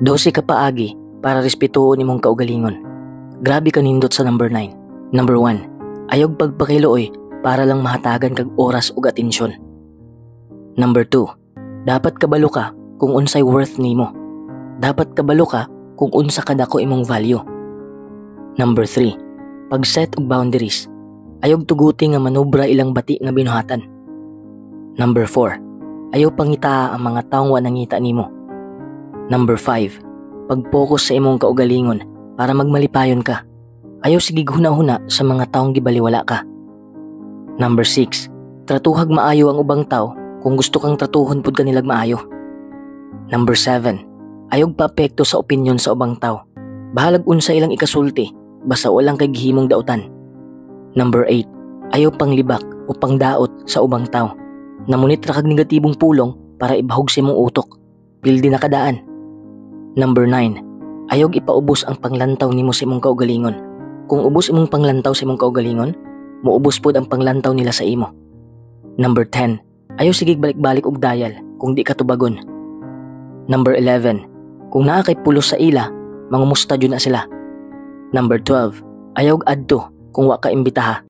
12 ka paagi para respetuon imong kaugalingon. Grabe ka nindot sa number 9. Number 1. Ayog pagpakailuoy para lang mahatagan kag oras ug atensyon. Number 2. Dapat kabalo ka kung unsay worth nimo. Dapat kabalo ka kung unsa kadako imong value. Number 3. Pag-set og boundaries. Ayog tuguti nga manubra ilang bati nga binuhatan. Number 4. Ayaw pangitaa ang mga taong wa nangita nimo. Number 5. Pag-focus sa imong kaugalingon para magmalipayon ka. Ayaw sige huna-huna sa mga taong gibaliwala ka. Number 6. Tratuhag maayo ang ubang tao kung gusto kang tratuhon pud kanilag maayo. Number 7. Ayog paapekto sa opinyon sa ubang tao. Bahalag unsa ilang ikasulti, basta walang kay gihimong dautan. Number 8. Ayaw panglibak o pangdaot sa ubang tao. Namunit ra kag negatibong pulong para ibahog sa imong utok. Pildi na kadaan. Number 9. Ayog ipaubos ang panglantaw nimo sa imong kaugalingon. Kung ubos imong panglantaw sa imong kaugalingon, muubos pod ang panglantaw nila sa imo. Number 10. Ayaw sige balik-balik og dial kung di ka tubagon. Number 11. Kung naa kay pulos sa ila, mangumusta jud na sila. Number 12. Ayaw adto kung wa ka imbitaha.